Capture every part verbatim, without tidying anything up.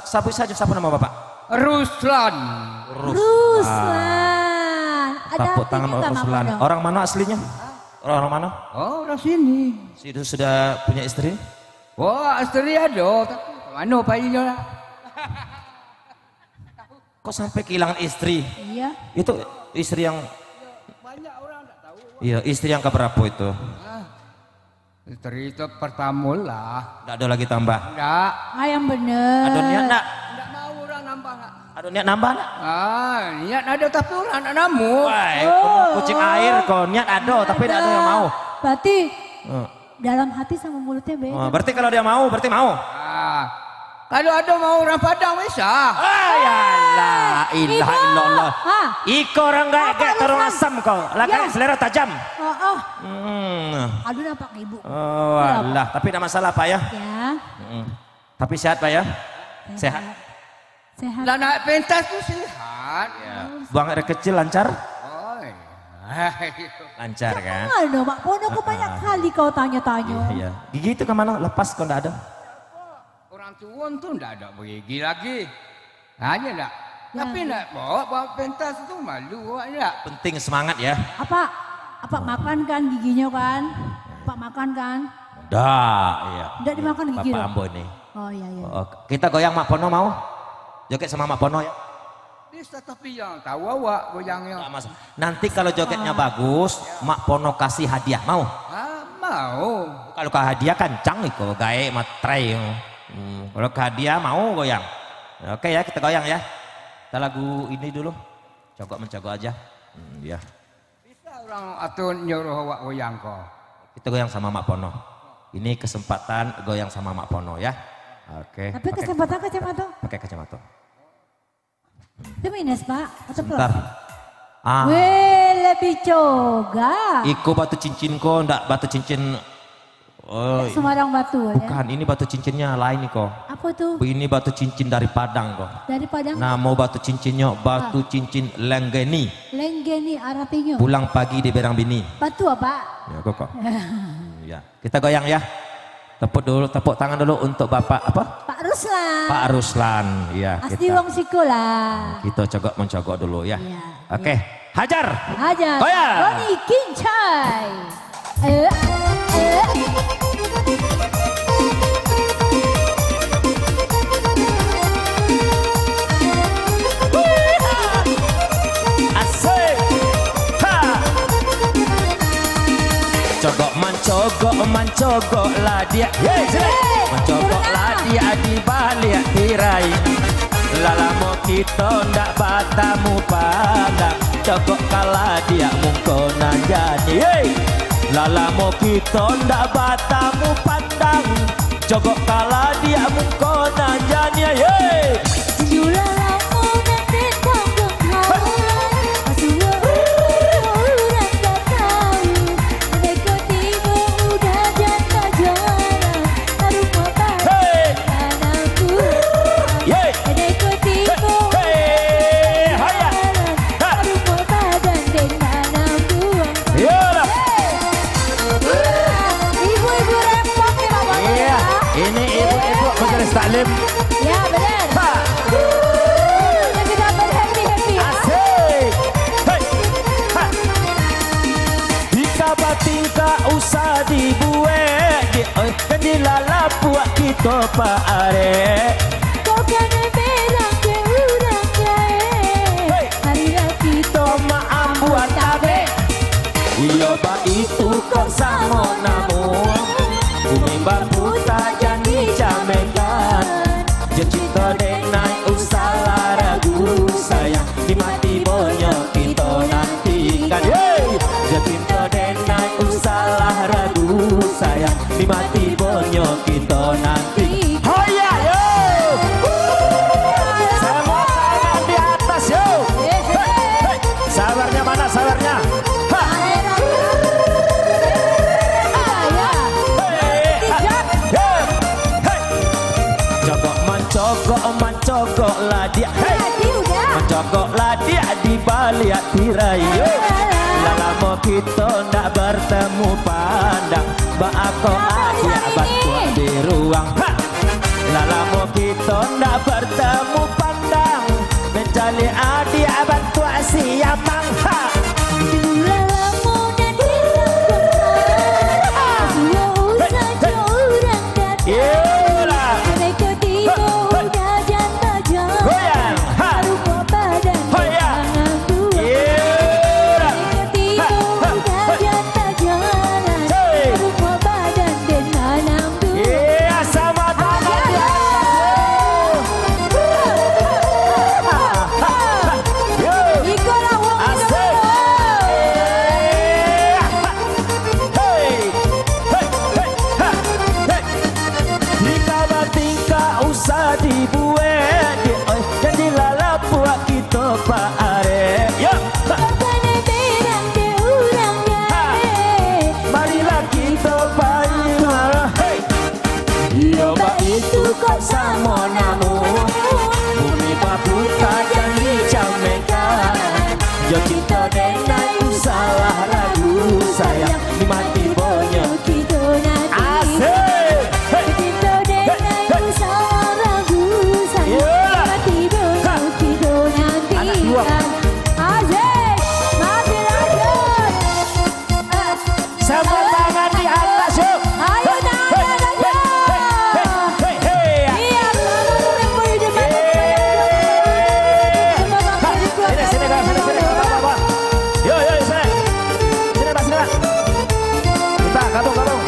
Sabuik sajo, siapa nama Bapak? Ruslan. Ruslan. Ruslan. Ada Tepuk tangan artinya untuk nggak, Ruslan. Mano? Orang mana aslinya? Orang, orang mana? Oh, orang sini. Situ sudah punya istri? Wah, istri ada, tapi ke mana painyo lah? Kok sampai kehilangan istri? Iya. Itu istri yang Banyak orang tak tahu. Iya, istri yang keberapa itu? Ah, istri itu pertama lah. Nggak ada lagi tambah? Nggak. Ah, yang bener. Ada niat nggak? Nggak mau orang nambah, nggak. Ada niat nambah nggak? Ah, niat ada tapi orang nggak nemu. Wah, Oh. kucing air kau. Niat ada tapi nggak ada yang mau. Berarti Hmm. Dalam hati sama mulutnya beda. Oh, berarti kalau dia mau, berarti mau. Ah, kalau ada mau orang Padang bisa. Ah, ya Allah, ilaha Ibu. illallah. Ah. Iko orang gaek-gaek Apa, tarong Ruslan? asam kau. Lah Ya. gaek selera tajam. Oh, oh. Hmm. Aduh, nampak ibu. Oh, Kenapa? alah. Tapi tidak masalah, Pak, ya. Ya. Mm. Tapi sehat, Pak, ya? Sehat. Sehat. Sehat. Lah, naik pentas tu sehat. Ya. Buang air kecil lancar? Oh, iya. Lancar, kan? Jangan dong, Mak Pono, kok banyak Ah. kali kau tanya-tanya. Iya, iya. Gigi itu ke mana? Lepas kok ndak ada? Orang tua tu ndak ada bergigi lagi. Hanya ndak. Ya, Tapi ya. nak bawa, bawa pentas tu malu awak ndak? Penting semangat, ya. Apa, apa makan kan giginya kan? Apa makan kan? Ndak, iya. Ndak dimakan gigi Bapak tu? ambo ni. Oh, iya, iya. Oh, kita goyang Mak Pono mau? Joget sama Mak Pono, ya. Bisa, tapi yang tahu awak goyangnyo. Nggak masalah. Nanti kalau jogetnya Ah. bagus, Mak Pono kasih hadiah. Mau? Ah, mau. Kalau ka hadiah kancang iko, gaek matrai. Hmm, kalau ka hadiah mau goyang. Oke ya, kita goyang ya. Kita lagu ini dulu. Cogok mencogok aja. Hmm, ya. Bisa orang atau nyuruh awak goyang ko. Kita goyang sama Mak Pono. Ini kesempatan goyang sama Mak Pono ya. Oke. Tapi Pakai kesempatan kacamata. Pakai kacamata. Itu minus, Pak. Atau plus? Sebentar. Ah. Weh, lebih coga. Iko batu cincin ko, ndak batu cincin, oh, Ndak sembarang batu, ya? Bukan, ini batu cincinnya lain iko. Apa tu? Ini batu cincin dari Padang ko. Dari Padang? Namo batu cincinnyo batu Ah. cincin Lenggeni. Lenggeni artinyo? Pulang pagi diberang bini. Batu apa? Ya, kok, kok. Ya. Kita goyang ya. Tepuk dulu, tepuk tangan dulu untuk Bapak apa? Pak Ruslan. Pak Ruslan, ya. Asli kita, wong siko lah. Kita cogok mencogok dulu ya. Iya, Oke, iya. hajar. Hajar. Goyang. Roni Kincai. Eh, eh. Asik. Ha. Cogok mancogok, mancogok ladiak. Yeay, sini. Mancogok ladiak di baliak tirai. Lah lamo kito ndak batamu pandang. Cogok ka ladiak mungko nan janiah. Yeay. Lah lamo kito ndak batamu pandang. Cogok ka ladiak mungko nan janiah, ye. Sindulah lamo nan den tangguang hawa, masuak urang ka tawu. Andai ko tibo udah jan bajualan, ka rumah Hei. Padang tanam buah. Ye. Andai ko tibo Hei. udah jan Haya. bajualan, Ha. ka rumah Padang den tanam buah. Iyolah. Ibu-ibu repot nih, Bapak. Iya, ini ibu-ibu majelis taklim. Ya, benar. Ha. Yang sudah berhappy-happy, ya. Asik. Hei. Ha. Tingkah batingkah usah dibuek, di, oi, kan dilalapuak kito paarek. Kau kanai berang ke urang gaek. Hei. Marilah kito maambuan tabek. Iyo baitu kok samo namo. Bumi baputa jan dijamekan. Jo cinto denai usahlah ragu sayang. Di ma tibonyo kito nantikan. Yeay! Jo cinto denai usahlah ragu sayang. Di ma tibonyo kito nanti. Hoya, yo! Semua tangan di atas, yo! Hei, hei. Sabarnya mana, sabarnya? Ha! Hei, ha! Yo! Hei! Cogok mancogok, mancogok ladiak. Hei! Mancogok ladiak di baliak tirai. Yo! Lah lamo kito ndak bertemu pandang. Baa ko adiak bantuak di ruang. Ha! Lah lamo kito ndak Bertemu pandang, mencari adik bantuak si Amang. Ha! Dulu lah lamo nan ditampuah, sudah usah jo urang datang. Iyolah. Mereka tibo udah jan bajalan. Goyang. Ha. Rumah badan tangan dua. Iyolah. Mereka tibo udah jan bajalan. Hei. Rumah badan den anam dua. Iya, sama tangan di atas. Yo. Ikolah wong. Asik. Hei. Hei, hei, ha, hei. Tingkah batingkah usah dibuek, dek, oi. Jadilah lapuak kito, Pak Arek. Yo. Bukannya berang dek urang gaek. Marilah kito pai marah. Hei. Iyo baitu kok samo namo. Bumi baputa jan dicamehkan. Jo cinto denai usahlah ragu sayang. Di mati bonyo kito nanti. Asik. Hei. Cinto denai usahlah ragu sayang. Iyolah. Di mati bonyo kito nanti. Anak dua. Asik. Masih lanjut. Sama tangan di atas, yuk. Ayo, tangan di atas, yuk. Hei, hei, hei, hei, hei. Iya, selamat menempuh hidup. Iya. Sini, sini, Kak, sini, sini, Kak, Kak, Kak. Yo, yo, sini. Sini, Kak, sini, Kak. Kita gabung, gabung.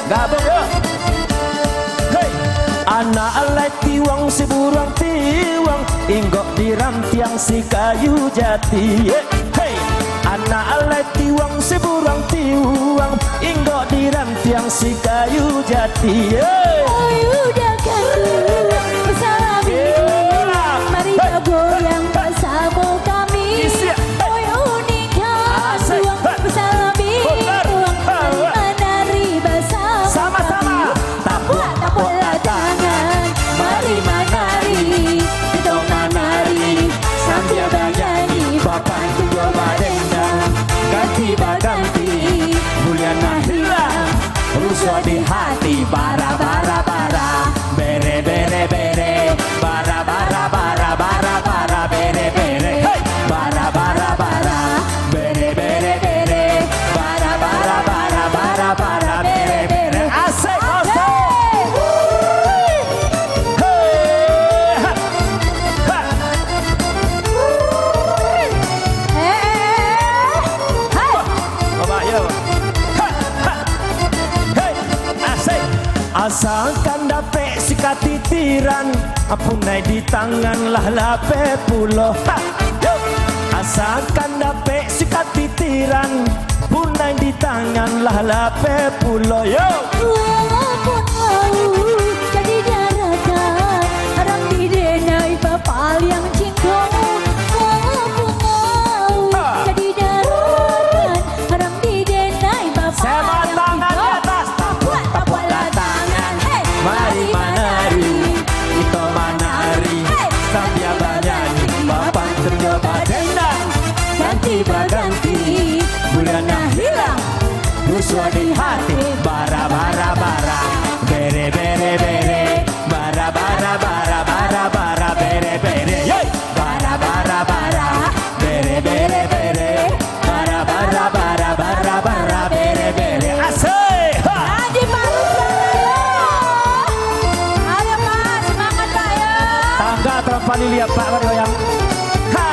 Gabung, yuk. Hei. Anak alai tiwang si buruang tiwang, inggok di rantiang si kayu jati. Hei, hei. Anak alai tiwang si buruang tiwang, inggok di rantiang si kayu jati. Hei. Oi, udah kandu, basalami. Iyolah. Mari kau goyang basamo kami. Isi. Oi, unik kandu, basalami. Benar. Mari manari basamo kami. Sama-sama. Tapuak, tapuaklah tangan, mari manari, kito manari, sambia banyanyi, bapantun jo badendang, ganti baganti, buliah nan hilang, rusuah di hati, bara, bara, bara, bere, bere, bere, bara, bara, bara, bara, bara, bere, bere, hei, bara, bara, bara. Bere, bere, bere, bara, bara, bara, bara, bara, bere, bere. Asik, asik. Hei, ha, ha. Bapak, yo. Ha, ha. Hei, asik. Asakan dapek si katitiran, punai di tangan lah lapeh pulo. Ha! Yo! Asakan dapek si katitiran, punai di tangan lah lapeh pulo. Yo! Walaupun laut jadi daratan, haram di denai bapaliang cingkong. Walaupun laut jadi daratan, haram di denai bapaliang cingkong. Sama tangan di atas. Tapuak, tapuaklah tangan, hei, mari manari, kito manari, hei, sambia banyanyi, bapantun jo badendang, ganti baganti, buliah nan hilang, rusuah di hati, bara, bara, bara, bere, bere, bere, bara, bara, bara, bara, bara, bere, bere, yoi. Bara, bara, bara, bere, bere, bere. Bara, bara, bara, bara, bara, bere, bere. Asik. Ha. Haji Marus, yo. Ayo, Pak, semangat, Pak, yo. Tangga terpalih lihat, Pak, kan goyang. Ha,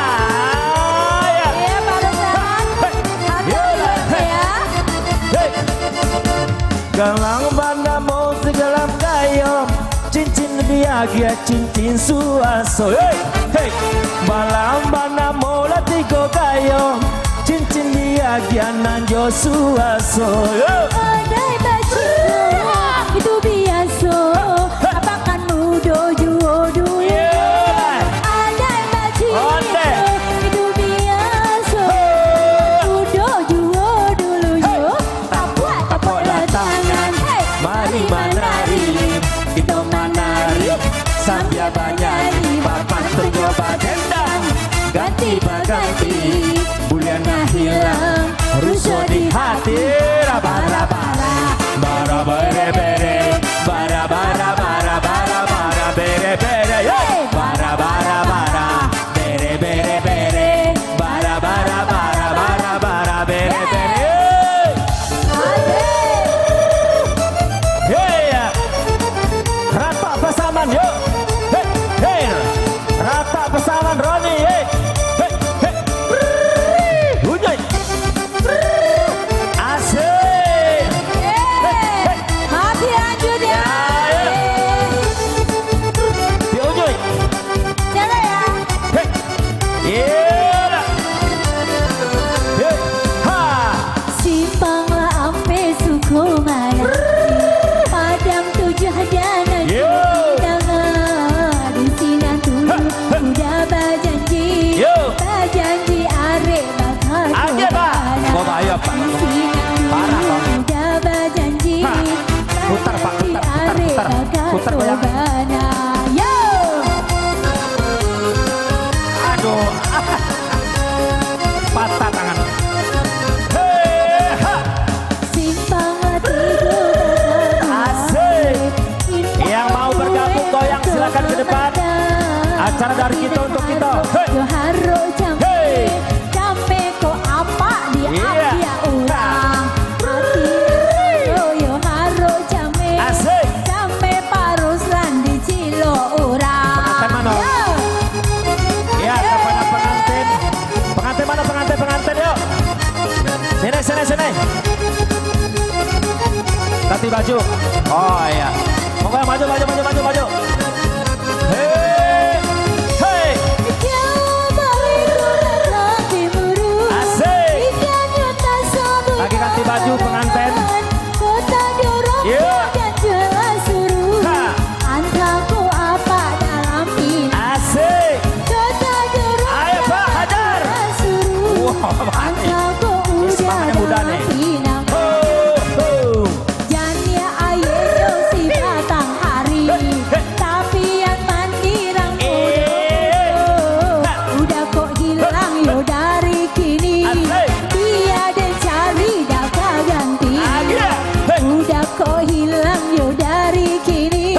ya. Iya, Pak Ustaz. Hei. Hati-hati, ya. Hei. Galang banamo si galang kayo, cincin diagiah cincin suaso. Hei, hei. Balang banamo lah tigo kayo, cincin diagiah nan jo suaso. Yo. Ondeh bacinto, itu biaso. Hei. Apakan mudo juo dulu. Yo. Ondeh bacinto, ondeh, itu biaso. Hei. Mudo juo dulu, hei, yo. Tapuak, tapuaklah tangan, hei, mari manari, kito manari, sambia banyanyi, bapantun jo badendang, ganti baganti, buliah nan hilang, rusuah di hati, bara, bara, bara, bara, bere, bere, bara, bara, bara, bara, bara, bere, bere, yo. Putar goyang. Yo. Aduh. Patah tangan. Hei, ha. Asik. Yang mau bergabung goyang, silakan ke depan. Acara dari kita untuk kita. Hei. Yo haro jame. Hei. Jame ko apak di. Iya. Apiak urang. Ati yo, yo haro jame. Asik. Jame parus lan di cilo urang. Pengantin mano? Yo. Iya, kepada pengantin. Pengantin mano pengantin, pengantin, yuk. Sini, sini, sini. Ganti baju. Oh, iya. Monggo, maju, maju, maju, maju, maju. Hei. Hei. Asik. Lagi ganti baju pengantin. Iya. Ha. Asik. Ayo, Pak, hajar. Wah, baik. Ni semangatnya muda nih. Ho, ho. Janiah aia nyo si batang hari, tapi yang mandi rang mudo. Uda kok hilang yo dari kini, bia den cari dah ka ganti. Uda kok hilang yo dari kini,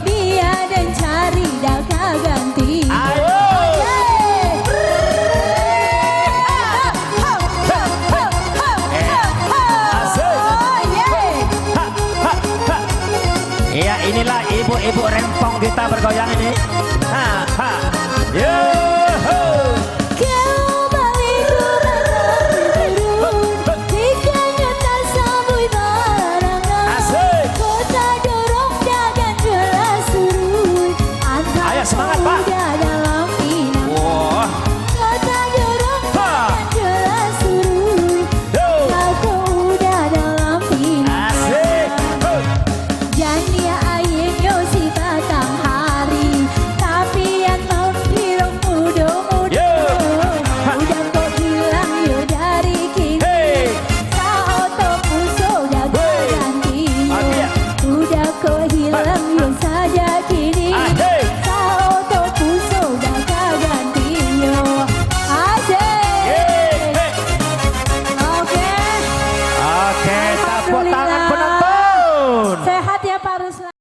bia den cari dah ka ganti. Ayo. Yeay. Asik. Oh, yeay. Ha, ha, ha. Iya, inilah ibu-ibu rempong kita bergoyang ini.